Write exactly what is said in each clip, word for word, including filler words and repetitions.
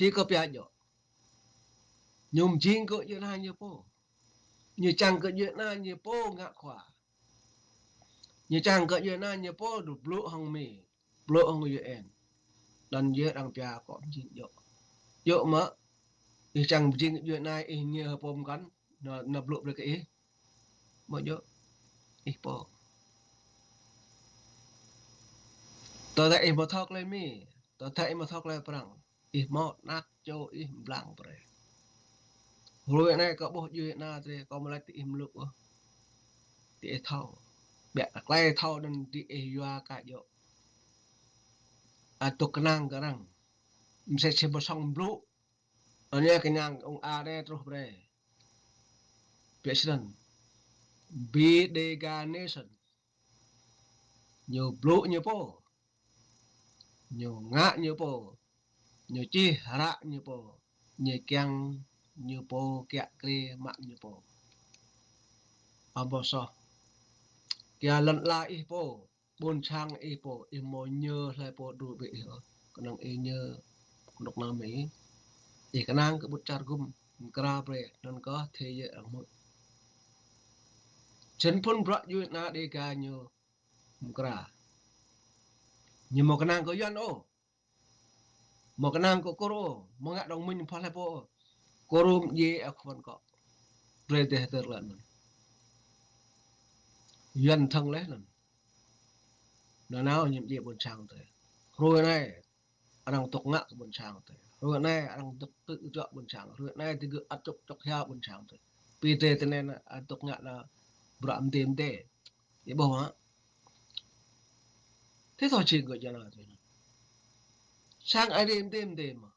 Ih kơ pia djơ̆. Ñu mjing kơ djuai ania ñu pô. Ñu čang kơ djuai ania ñu pô ngă khua. Ñu čang kơ djuai ania ñu pô dŏ blŭ hăng Mi, blŭ hăng U N. Anŭn yơh arăng pia kơ mjing djơ̆. Djơ̆ mơ̆, ih čang mjing djuai ania ih ñu hơpôm kăn, anŭn, anŭn blŭ brơi kơ ih. Mơ̆ djơ̆, ih pô. Tơdah ih mơ̆ thâo tơlơi Mi, tơdah ih mơ̆ thâo tơlơi Prăng, ih mơ̆ anak čô ih blang brơi. Hrơi anai kâo ƀuh djuai ania drơi, kâo mơ̆ laĭ tơ ih mluk ôh. Tơ ih thâo. Biă tơlơi thâo anŭn tơ ih yua kơ djơ̆. Adôk kơnang kơ arăng. Msĕ si ƀơi song blŭ. Anai kơnang ung a anai truh brơi. Biă snăn. Bi Dega Nation. Ñu blŭ ñu pô. Ñu ngă ñu pô. Ñu čih hră ñu pô. Ñu kiăng ñu pô kiă kriê mă ñu pô. Amâo soh. Kiăng lŏn ala ih pô. Ƀôn sang ih pô, ih mơ̆ ñu hlơi pô đru brơi ih ôh. Kơnơ̆ng ih ñu kơnuk kơna Mi. Ih kơnang kơ ƀut čar gum, mkra brơi, anŭn kơ thê yơh arăng mŭt. Jăn phŭn bruă djuai ania Dega ñu mkra. Ñu mơ̆ kơnang kơ Yuăn ôh. Mơ̆ kơnang kơ Kur ôh, mơ̆ ngă dŏng mĭn phŏ hlơi pô ôh. Kur ôh mdjiê ơ khua kâo. Brơi dêh tơr lŏn anŭn. Yuăn thăng leh anŭn. Nanao ñu mdjiê ƀôn sang tơ. Hrơi anai, arăng dŏ ngă kơ ƀôn sang tơ. Hrơi anai, arăng dŏ tŭ dŏ ƀôn sang. Hrơi anai, tơgŭ ăt čŏk čŏk hia ƀôn sang tơ. Pi drơi tơnăn, arăng dŏ ngă anai bruă mdê mdê. Ih ƀuh hă? Tơ thâo čing kơ djuai ania tơ. Sang Aê Diê mdê mdê mơ̆.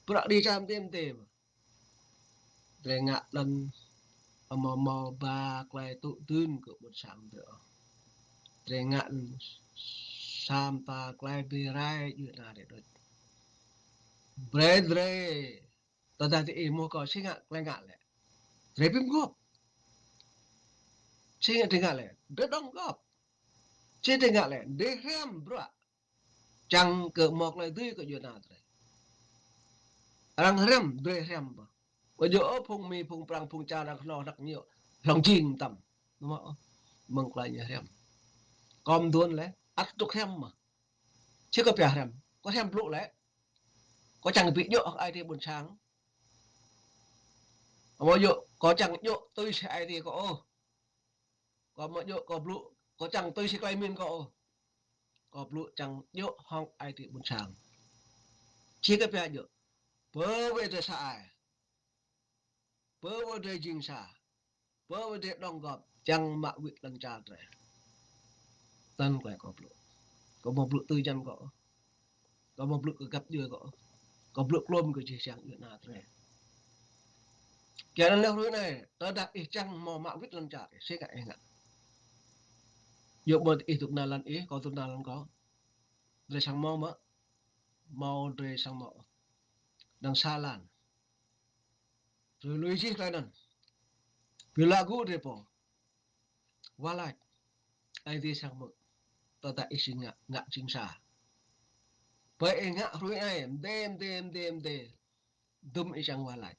Bruă dêh čar mdê mdê mơ̆. Drơi ngă anŭn amâo mâo ba tơlơi tŭ dưn kơ ƀôn sang drơi ôh. Drơi ngă anŭn sa mta tơlơi bi rai djuai ania drơi đôč. Brơi drơi. Tơdah tơ ih mơ̆ kâo si ngă tơlơi ngă lĕ. Drơi bi mguôp. Si ngă drơi ngă lĕ. Drơi dŏng gŏp. Si drơi ngă lĕ. Drơi hriăm bruă. Čang kơ mâo tơlơi dưi kơ djuai ania drơi. Arăng hriăm, drơi hriăm ƀơh. Ƀu djơ̆ ôh phung Mi, phung Prăng, phung čar arăng kơnơ̆ng hlăk ñu. Hlŏng jing tăm. Mơ̆ ôh. Mơ̆ng tơlơi ñu hriăm. Kâo mduôn lĕ, ăt dŏ hriăm mơ̆. Či kâo pia hriăm. Kâo hriăm blŭ lĕ. Kâo čang bi djơ̆ hăng ai tiê ƀôn sang. Amâo djơ̆, kâo čang djơ̆ tui si ai tiê kâo ôh. Kâo amâo djơ̆, kâo blŭ, kâo čang tui si tơlơi mĭn kâo ôh. Kâo blŭ čang djơ̆ hăng ai tiê ƀôn sang. Či kâo pia djơ̆. Bơ wơ̆t drơi sa ai. Bơ wơ̆t drơi jing sa. Bơ wơ̆t drơi dŏng gŏp. Čang mă wĭt lŏn čar drơi. Anŭn tơlơi kâo blŭ. Kâo amâo blŭ tui jăn kâo ôh. Kâo amâo blŭ kơ găp djuai kâo ôh. Kâo blŭ klŏm kơ jih jang djuai ania drơi. Kiăng anŭn lĕ hrơi anai, tơdah ih čang mâo mă wĭt lŏn čar, ih si ngă ih ngă. Yua ƀơi ih dŏ nao lŏn ih, kâo dŏ nao lŏn kâo. Drơi sang mâo mơ̆, mâo drơi sang mâo. Đang sa lăn. Drơi lui jih tơlơi anŭn. Bi laĭ gŭ drơi pô. Wah lač. Ai tiê sang mơ̆. Tơdah ih si ngă, ngă jing sa. Bơ ih ngă hrơi anai, mdê, mdê, mdê, mdê. Dŭm ih čang wah lač.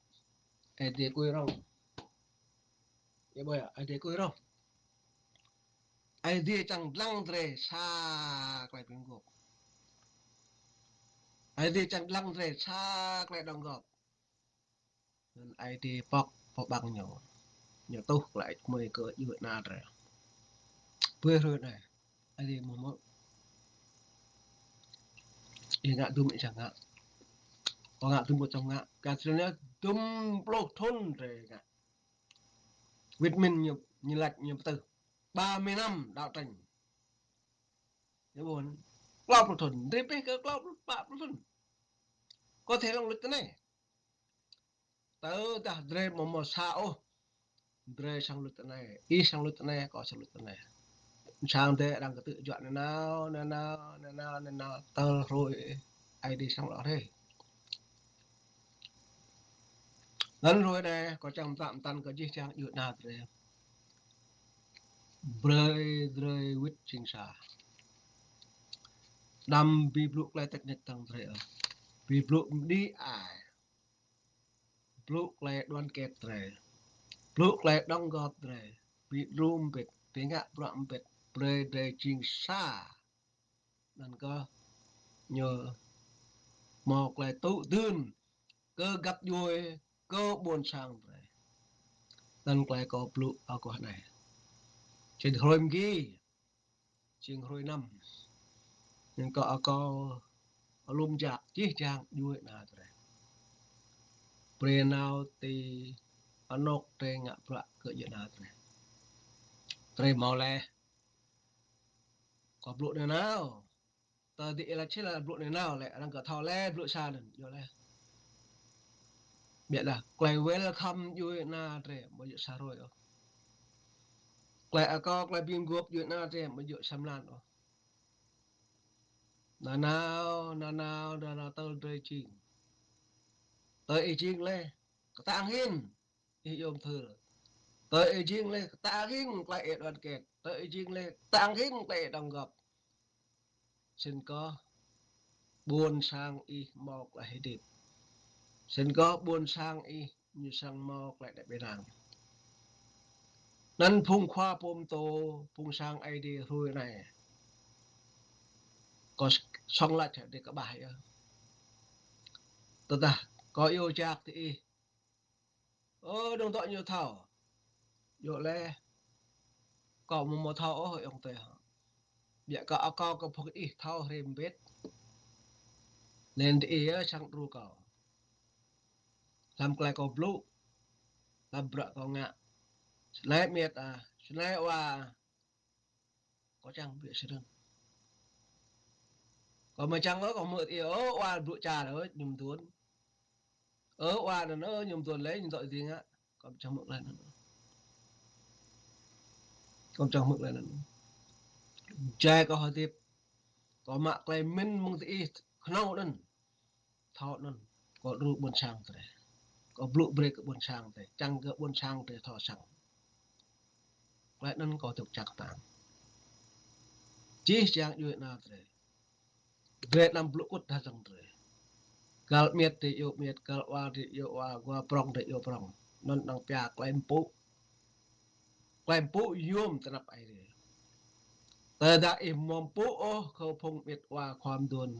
Ai tiê kui rŏng. Ih ƀuh yơh, Ai tiê kui rŏng. Ai tiê čang dlăng drơi sa tơlơi bi mguôp. Ai tiê čang dlăng drơi sa tơlơi dŏng gŏp. Anŭn Ai tiê pŏk pơƀăng ñu. Ñu tuh tơlơi kơmơi kơ djuai ania drơi. Bơ hrơi anai. Ai tiê mơ̆ mơ̆. Ih ngă dŭm ih čang ngă. Kâo ngă dŭm kâo čang ngă. Kơ drơi anai dŭm pluh thŭn drơi ngă. Wĭt mĭn ñu, ñu lač ñu pơtưh. Ba mươi năm đấu tranh. Ñu ƀuh. Klâo pluh thŭn. Drơi pih kơ klâo pluh, pă pluh thŭn. Kâo thâo lăng luč tơ anai. Tơdah drơi amâo mâo sa ôh. Drơi sang luč tơ anai. Ih sang luč tơ anai, kâo sang luč tơ anai. Sang drơi arăng kơtư̆ juă nanao, nanao, nanao, nanao. Tơl hrơi Ai tiê sang lŏ hrơi. Anŭn hrơi anai, kâo čang mtă mtăn kơ jih jang djuai ania drơi. Brơi drơi wĭt jing sa. Đăm bi blŭ tơlơi tĕk ñĕk tơ̆ng drơi ôh. Ƀing blŭ mđĭ ai. Blŭ klei đoàn kết drei. Blŭ klei đóng góp drei. Ƀing đru mbĭt, ƀing ngă bruă mbĭt, brei drei jing sa. Anŭn kơ ñu hmâo klei tŭ dưn kơ găp djuai, kơ ƀuôn sang drei. Anŭn klei kâo blŭ akŏ anai. Čih hrơi mgi, čih hrơi năm. Anŭn kâo akŏ alum jak, jih jang djuai ana drei. Brei nao ti anŏk drei ngă bruă kơ djuai ana drei. Drei hmâo leh. Kâo blŭ nanao. Tơ dih ih laĭ čih lĕ blŭ nanao lĕ, arăng kơ thâo lĕ blŭ sa anŭn, yua lĕ. Biă dah, klei welcome djuai ana drei, ƀu djơ̆ sa hrơi ôh. Klei akŏ, klei ƀing guăp djuai ana drei, ƀu djơ̆ sa mlan ôh. Nanao, nanao, nanao tơl drei jing. Tơ ih jing lĕ, kơtang hĭn. Ih yôm thơ. Tơ ih jing lĕ kơtang hĭn klei ih đoàn kết. Tơ ih jing lĕ kơtang hĭn klei ih đóng góp. Sĭt kơ ƀuôn sang ih hmâo klei hơdip. Sĭt kơ ƀuôn sang ih ñu săng hmâo klei đăp ênang. Anŭn phung khua pơtô, phung sang Aê Diê hrơi anai. Kâo sŏng laĭ hă, drei kơƀah yơh. Tơdah kâo iâu jak ti ih. Ơ, dŏng dŏ ñu thâo. Yua lĕ. Kâo mơ̆ mơ̆ thâo ôh ayŏng adơi hă. Biă kơ akŏ kơ phung ih thâo hrĕ mbĭt. Anŭn dih yơh sang đru kâo. Hlăm klei kâo blŭ. Hlăm bruă kâo ngă. Snei mĕt ah, snei wa. Kâo čang biă sơdơ̆ng. Kâo mơ̆ čang ôh, kâo hmư̆ ih, ơ, wa blŭ čar, ơ, ñu mơduôn. Ơ, wa anŭn, ơ, ñu mơduôn lĕ, ñu dŏ ding ah. Kâo čang hmư̆ klei anŭn. Kâo čang hmư̆ klei anŭn. Jai kâo hơdip. Kâo mă klei mĭn mơ̆ng ti ih kơhnâo anŭn. Thâo anŭn, kâo đru ƀuôn sang drei. Kâo blŭ brei kơ ƀuôn sang drei. Čang kơ ƀuôn sang drei thâo săng. Klei anŭn kâo dŏ čang tang. Jih jang djuai ana drei. Drei anăm blŭ kŭt dah dơ̆ng drei. Găl mĕt drei iâu mĕt, găl wa drei iâu wa, gua prŏng drei iâu prŏng. Anŭn đang pia klei mpŭ. Klei mpŭ yôm tơnap Aê Diê. Tơdah ih mơ̆ mpŭ ôh kơ phung mĕt wa khua mơduôn.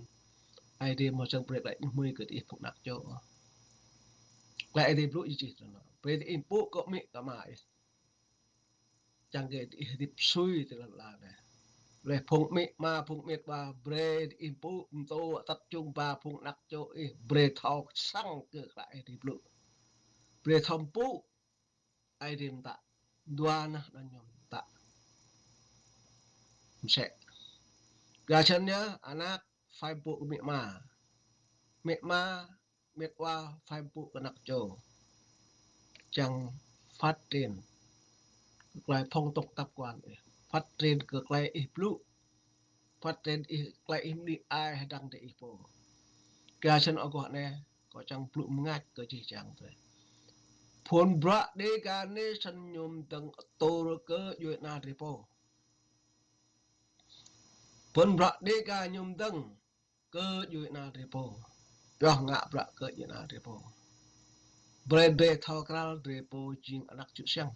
Aê Diê mơ̆ săng brei klei hmưi kơ ih phung anak čô. Klei Aê Diê blŭ ih čih tơ anŭn. Brei ih mpŭ kơ amĭ kơ ama ih. Čang kơ ih hơdip sui ti lăn ala anai. Leh phung amĭ ama, phung mĕt wa brei ih mpŭ, mơtô atăt čung ba phung anak čô ih, brei thâo săng kơ klei Aê Diê blŭ. Brei thâo mpŭ. Aê Diê mtă. Dua nah anŭn ñu mtă. Msĕ. Gah čăn ñu anak phải mpŭ kơ amĭ ama. Amĭ ama, mĕt wa phải mpŭ kơ anak čô. Čang phát triển kơ klei phong tục tập quán ih. Phát triển kơ klei ih blŭ. Phát triển ih klei ih mđĭ ai hơdăng drei ih pô. Gah čăn akŏ anai, kâo čang blŭ mơngač kơ jih jang drei. Phŭn bruă Dega Nation ñu mơdơ̆ng atur kơ djuai ana drei pô. Phŭn bruă Dega ñu mơdơ̆ng kơ djuai ana drei pô. Pioh ngă bruă kơ djuai ana drei pô. Brei drei thâo krăn drei pô jing anak čư̆ siăng.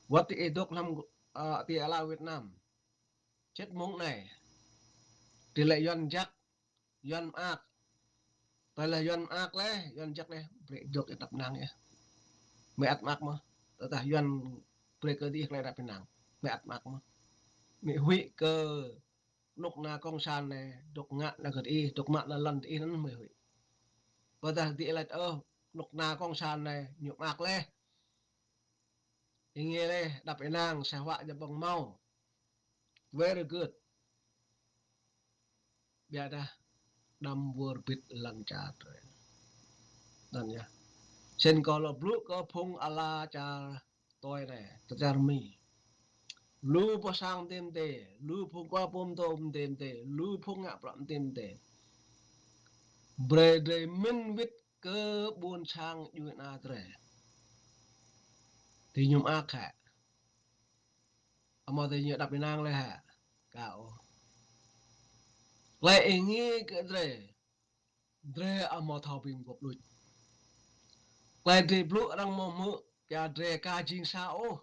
Wơ̆t ti ih dŏ hlăm, ơ, ti ala Việt Nam. Čĕt mông anai. Drei lĕ Yuăn jak, Yuăn mơak. Tơdah Yuăn mơak leh, Yuăn jak leh, brei dŏ ih đăp ênang yơh. Mơi ăt mơak mơ̆. Tơdah Yuăn brei kơ ih klei đăp ênang. Mơi ăt mơak mơ̆. Mơi huĭ kơ anŏ ana cộng sản anai, dŏ ngă anai kơ ih, dŏ mă anai lŏn ih anŭn mơi huĭ. Tơdah ih laĭ ôh, anŏ ana cộng sản anai, ñu mơak leh. Ih ngă leh, đăp ênang, sinh hoạt ñu ƀơ̆ng hmâo. Very good. Biă dah, đăm wơr bĭt lŏn čar drei. Anŭn yơh. Sĭt kâo lŏ blŭ kơ phung ala čar tui anai, tơčar Mi. Lu pô sang mơdê mơdê, lu phung khua pơtô mơdê mơdê, lu phung ngă bruă mơdê mơdê. Brei drei mĭn wĭt kơ ƀuôn sang djuai ana drei. Ti ñu mơak hă. Amâo tơ ñu đăp ênang leh hă? Ka ôh. Tơlơi ih ngă kơ drơi, drơi ăt hmâo thâo bi mguôp đôč. Tơlơi drơi blŭ arăng hmâo hmư̆, pioh drơi ka jing sa ôh.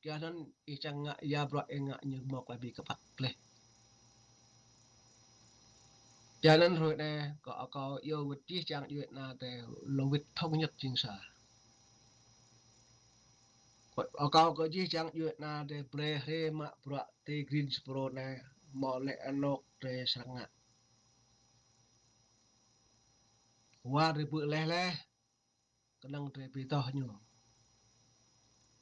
Pioh anŭn ih čang ngă, ya bruă ih ngă ñu hmâo tơlơi bi kơpăt gleh. Pioh anŭn hrơi anai, kâo, kâo iâu wơ̆t jih jang djuai ana drơi lŏ wơ̆t thống nhất jing sa. Kâo, kâo kơ jih jang djuai ana drơi brơi hrơi mă bruă ti Greensboro anai, hmâo laih anŏk drơi srăng ngă. Wa drơi ƀu laih laih, kơnơ̆ng drơi bi tŏh ñu.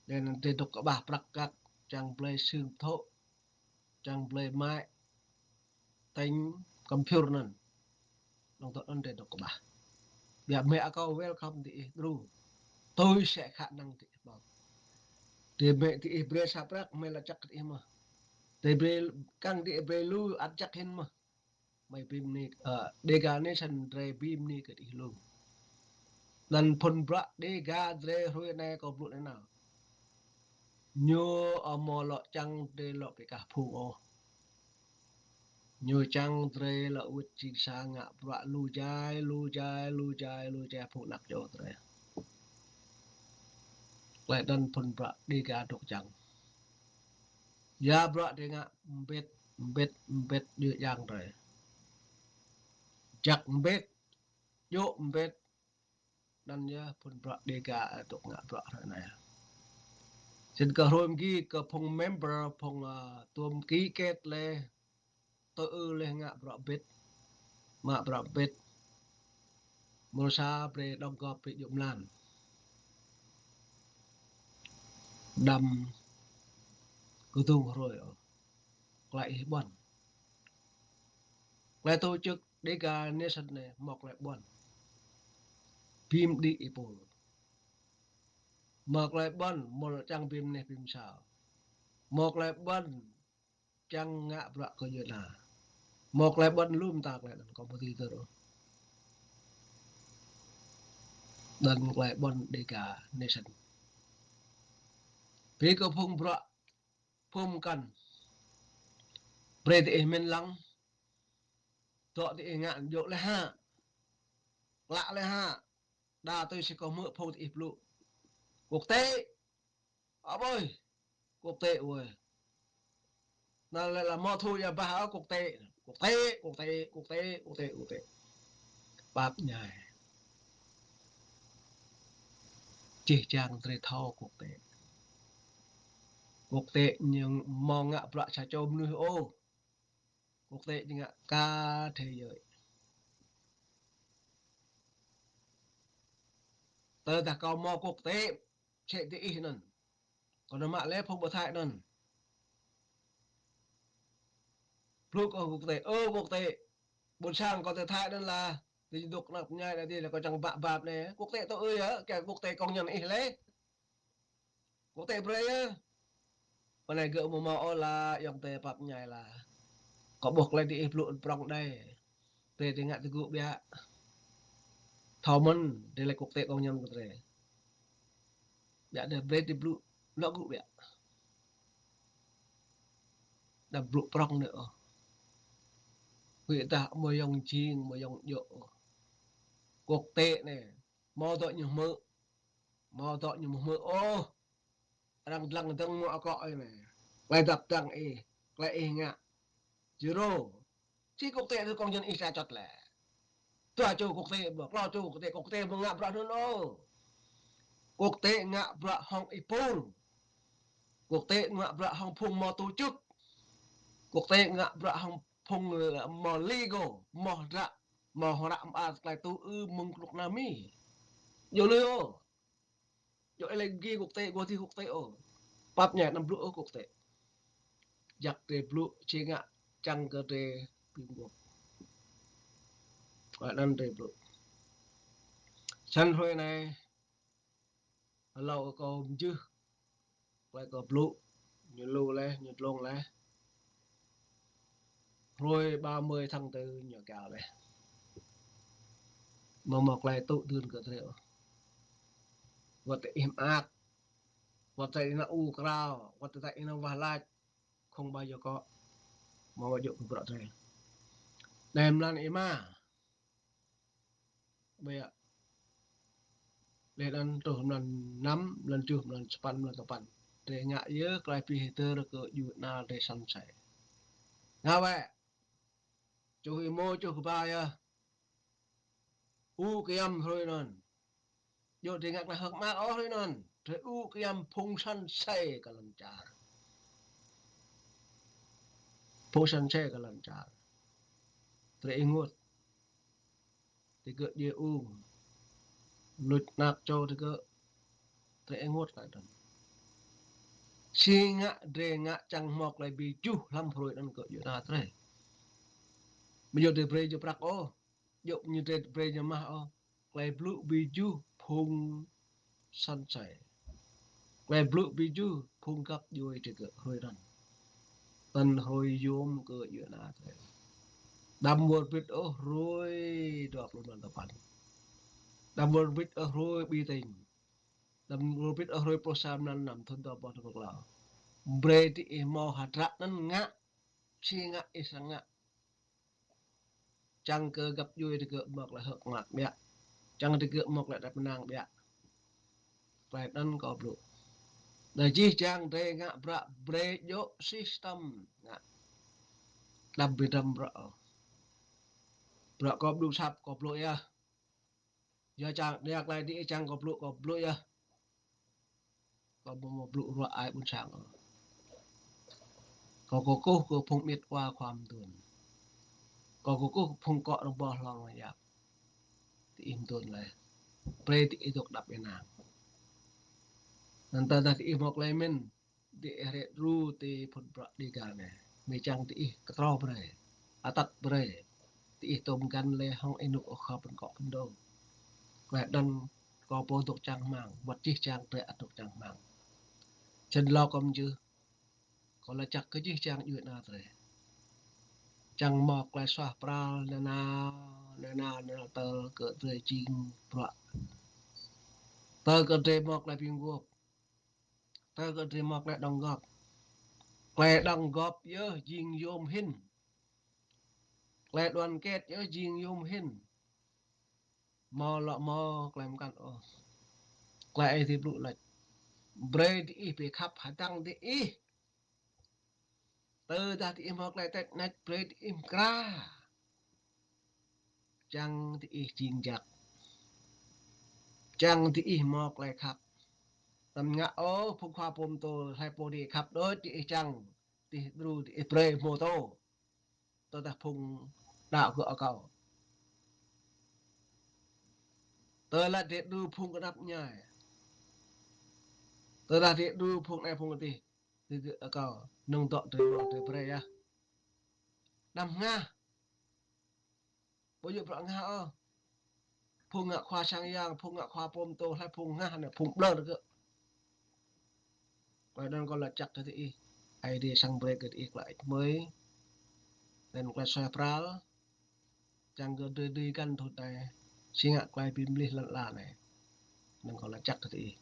Laih anŭn drơi dŏ kơƀah prăk kăk, čang blơi sưng thŏ, čang blơi mă, tañ kơmphur anŭn. Anŭn tŏ anŭn drơi dŏ kơƀah. Biă mă akâo welcome diih đru. Tui sĕ khả năng diih hmâo. Drơi mă diih brơi sa prăk, mă lŏ čăk diih mơ̆n. Drơi brơi kăng diih brơi lu ăt čăk hĭn mơ̆n. Mơi bi mơni, ơ, Dega Nation drơi bi mơni kơ diih lu. Anŭn phŭn bruă Dega drơi hrơi anai kâo blŭ anai nao. Ñu ăt hmâo lŏ čang drơi lŏ pơkah phung ôh. Ñu čang drơi lŏ wơ̆t jing sa ngă bruă lu jai, lu jai, lu jai, lu jai phung anak čô drơi. Tơlơi anŭn phŭn bruă Dega dŏ čang. Ya bruă drơi ngă mbĭt, mbĭt, mbĭt djuai jang drơi. Čăk mbĭt, djŏ mbĭt, anŭn yơh phŭn bruă Dega dŏ ngă bruă hrơi anai. Snăn kơ hrơi mơgi kơ phung member, phung, ơ, tuôm ký kết laih, tơ ư laih ngă bruă mbĭt, mă bruă mbĭt. Mơ̆ng sa brơi đóng góp brơi djŏ mlan. Đăm kơdung hrơi ôh. Tơlơi ih ƀuăn. Tơlơi tổ chức Dega Nation anai hmâo tơlơi ƀuăn. Bi mơni ih pô. Hmâo tơlơi ƀuăn, hmâo čang bi mơneh bi msao. Hmâo tơlơi ƀuăn, čang ngă bruă kơ djuai ana. Hmâo tơlơi ƀuăn lŏm ta tơlơi anŭn kâo ƀu dưi tơr ôh. Anŭn tơlơi ƀuăn Dega Nation. Bi kơ phung bruă, phung mkăn. Brơi diih mĭn lăng. Dŏ diih ngă djŏ laih hă. Klă laih hă. Đa tui si kâo hmư̆ phung diih blŭ. Quốc tế. Ơ ƀơi, quốc tế ơi. Anŭn lĕ lăm mơ̆ thu ya bah, ơ, quốc tế. Quốc tế, quốc tế, quốc tế, quốc tế, quốc tế. Pap ñai. Jih jang drơi thâo quốc tế. Quốc tế ñu hmâo ngă bruă sa čô mơnuih ôh. Quốc tế ñu ngă cả thế giới. Tơdah kâo hmâo quốc tế, sĕ diih anŭn. Kâo nao mă laih phung ƀơi Thái anŭn. Blŭ kơ quốc tế, ơ quốc tế. Ƀôn sang kâo tơ Thái anŭn lah, ti dŏ anăp ñai anai ti lah kâo čang bă bap anai. Quốc tế tơ ơi yơh, kơ quốc tế công nhận ih laih. Quốc tế brơi yơh. Pơ anai gơ̆ hmâo hmâo ôh lah, ayŏng adơi pap ñai lah. Kâo ƀuh tơlơi diih blŭ prŏng đơi. Drơi tơngă tơgŭ biă. Thâo mơ̆n, drơi laĭ quốc tế công nhận kơ drơi. Biă đa brơi diih blŭ, lŏ gŭ biă. Đăm blŭ prŏng anai ôh. Huĭ tah mơyŏng jing, mơyŏng djŏ ôh. Quốc tế anai, hmâo dŏ ñu hmư̆. Hmâo dŏ ñu hmư̆ ôh. Arăng dlăng dơ̆ng mơ̆ akŏ ih anai. Tơlơi dăp dăng ih, tơlơi ih ngă. Jrô. Či quốc tế tơ công nhận ih sa čŏt lĕ. Dua čô quốc tế ƀơ, klâo čô quốc tế, quốc tế ƀu ngă bruă anŭn ôh. Quốc tế ngă bruă hŏng ih pô. Quốc tế ngă bruă hŏng phung hmâo tổ chức. Quốc tế ngă bruă hŏng phung, ơ, hmâo legal, hmâo hră, hmâo hră mơar tơlơi tŭ ư mơ̆ng kơnuk kơna Mi. Djŏ lui ôh. Djŏ ih laĭ gih quốc tế, gua ti quốc tế ôh. Pap ñai anăm blŭ ôh quốc tế. Jăk drơi blŭ, či ngă čang kơ drơi bi mguôp. Kơ anŭn drơi blŭ. Snăn hrơi anai, hlâo kâo mjưh, tơlơi kâo blŭ, ñu lu laih, ñu dlông laih. Hrơi ba mươi tháng tư ñu kiaŏ laih. Mơ̆ mơ̆ tơlơi tŭ dưn kơ drơi ôh. Wơ̆t tơ ih mơak, wơ̆t tơ ih nao u krao, wơ̆t tơ ih nao wah lač, không bao giờ có. Mơ̆ wơ̆t djŏ kơ bruă drơi. Đe mlan êma. Ƀiă. Đe anŭn truh mlan năm, mlan tơjuh, mlan sapăn, mlan tơpăn. Drơi ngă yơh, tơlơi pơhiăp tơlơi kơ djuai ania drơi săn asơi. Ngă wơ̆t. Čuh imo, čuh kơƀah yơh. Ư kiăm hrơi anŭn. Djơ̆ drơi ngă tơlơi hơ̆k mơak ôh hrơi anŭn. Drơi ư kiăm phung săn asơi kơ lŏn čar. Phung săn asơi kơ lŏn čar. Drơi ih ngă. Tơgơ̆ djơ̆ ung. Luč năp čô tơgơ̆. Drơi ih ngă kơ anŭn. Si ngă drơi ngă čang hmâo tơlơi ƀu djơ̆ hlăm hrơi anŭn kơ djuai ania drơi. Ƀu djơ̆ drơi brơi djơ̆ prăk ôh. Djơ̆ ñu drơi brơi djơ̆ mah ôh. Tơlơi blŭ ƀu djơ̆ phung săn asơi. Tơlơi blŭ ƀu djơ̆ phung găp djuai tơgơ̆ hrơi anŭn. Tơl hrơi yôm kơ djuai ania drơi. Đăm wơr bĭt ôh hrơi dua pluh mlan tơpăn. Đăm wơr bĭt ôh hrơi ƀing tĭng. Đăm wơr bĭt ôh hrơi pluh sa mlan năm thŭn dua rơbâo dua pluh klâo. Brơi tơ ih hmâo hơdră anŭn ngă. Si ngă ih srăng ngă. Čang kơ găp djuai tơgơ̆ hmâo tơlơi hơ̆k mơak ƀiă. Čang tơgơ̆ hmâo tơlơi đăp mơnang ƀiă. Tơlơi anŭn kâo blŭ. Đa jih jang drơi ngă bruă brơi djơ̆ sistem ngă. Đăm ƀu đăm bruă ôh. Bruă kâo blŭ săp kâo blŭ yơh. Yua čang, yua tơlơi dih čang kâo blŭ, kâo blŭ yơh. Kâo ƀu hmâo blŭ ruă ai ƀôn sang ôh. Kâo kơkuh kơ phung mĭt wa khua mơduôn. Kâo kơkuh kơ phung akŏ rơbâo hlŏng yap. Tơ ih mơduôn laih. Brơi tơ ih dŏ đăp ênang. Anŭn tơdah tơ ih hmâo tơlơi mĭn. Tơ ih rai đru tơ phŭn bruă Dega anai. Mơ̆ čang tơ ih kơtrâo brơi. Atăt brơi. Tơ ih tôm găn lĕ hŏng ênuk ôh khŏp pơkŏ pơdŏng. Tơlơi anŭn kâo pô dŏ čang hmang. Wơ̆t jih jang drơi ăt dŏ čang hmang. Čơnlâo kâo mơjưh. Kâo laĭ čăk kơ jih jang djuai ania drơi. Čang hmâo tơlơi suaih pral nanao, nanao, nanao tơl kơ drơi jing bruă. Tơl kơ drơi hmâo tơlơi ƀing gŏp. Tơl kơ drơi hmâo tơlơi đóng góp. Tơlơi đóng góp yơh jing yôm hĭn. Tơlơi đoàn kết yơh jing yôm hĭn. Hmâo lŏ hmâo tơlơi mơkăn ôh. Tơlơi Ơi Adai blŭ laĭ. Brơi tơ ih ƀu khăp hơdăng tơ ih. Tơdah tơ ih hmâo tơlơi tĕč nač brơi tơ ih mơkra. Čang tơ ih jing jak. Čang tơ ih hmâo tơlơi khăp. Đăm ngă ôh phung khua pơtô hlơi pô djơ̆ khăp đôč tơ ih čang. Tơ ih đru tơ ih brơi hmâo tô. Tơdah phung đaŏ gơ̆ akâo. Tơdah tơ ih đru phung kơnăp ñai. Tơdah tơ ih đru phung anai phung adih. Tơ gơ̆ akâo. Nŏng dŏ drơi mơ̆ drơi brơi yơh. Đăm hngah. Ƀu djơ̆ bruă hngah ôh. Phung ngă khua sang yang, phung ngă khua pơtô, hlơi phung hngah anai, phung ƀlŏr gơ̆. Tơlơi anŭn kâo laĭ čăk kơ tơ ih. Ơi Adai srăng brơi kơ tơ ih tơlơi hơ̆k mơak. Anŭn tơlơi suaih pral. Čang kơ drơi drơi găn thŭn anai. Si ngă tơlơi ƀu mlih lŏn ala anai. Anŭn kâo laĭ čăk kơ tơ ih.